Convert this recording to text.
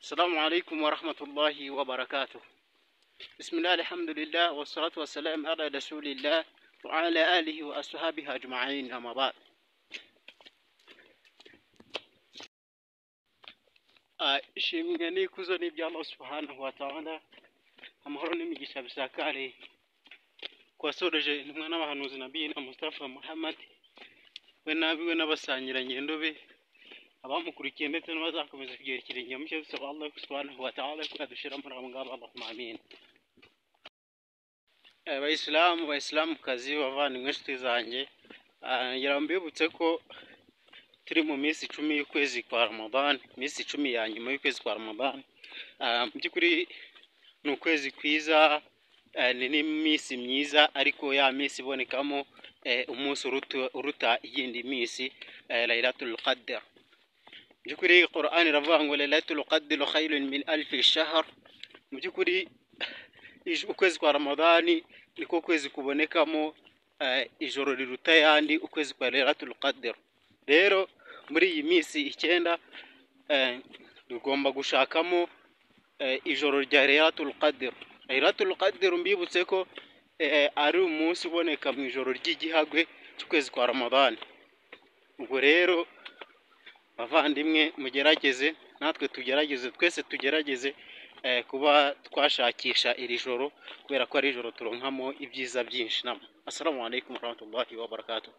Assalamu alaikum warahmatullahi wabarakatuh. Bismillah, alhamdulillah, wassalatu wassalamu ala rasulillah wa ala alihi wa ashabihi ajma'in, amma ba'd. Ishimwe n'ikuzo ni ibya Allah subhanahu wa ta'ala, amahoro n'imigisha bisakare kuwasoreje intumwa n'abahanuzi Nabii na Mustafa Muhammad, we n'abiwe n'abasangirangendo be, abamukurikiye ndetse n'abazakomeza kugera ikirenge mu cyo dusaba Allah subhanahu wa ta'ala ko yadushira muri abo ngabo, Allahumma amin. Abayisilamu, bayisilamukazi, bavandimwe, inshuti zanjye, ngira mbibutse ko turi mu minsi 10 y'ukwezi kwa Ramadan, minsi 10 ya nyuma y'ukwezi kwa Ramadan. Mu by'ukuri ni ukwezi kwiza, ni n'iminsi myiza, ariko ya minsi ibonekamo umunsi uruta iyindi minsi, Lailatul Qadr. Mu by'ukuri Qur'an iravuga ngo Lailatul Qadr khairun min alfi shahr. Mu by'ukuri ukwezi kwa Ramadani niko kwezi kubonekamo ijoro riruta ayandi, ukwezi kwa Lailatul Qadr. Rero muri iyi minsi 9 tugomba gushakamo ijoro rya Lailatul Qadr. Lailatul Qadr mbibutse ko ari umunsi uboneka mu ijoro ry'igihagwe cy'ukwezi kwa Ramadani. Ubwo rero bavandimwe, mugerageze, natwe tugerageze, twese tugerageze kuba twashakisha iri joro, kubera ko ari ijoro turonkamo ibyiza byinshi. Assalamu alaikum warahmatullahi wabarakatuh.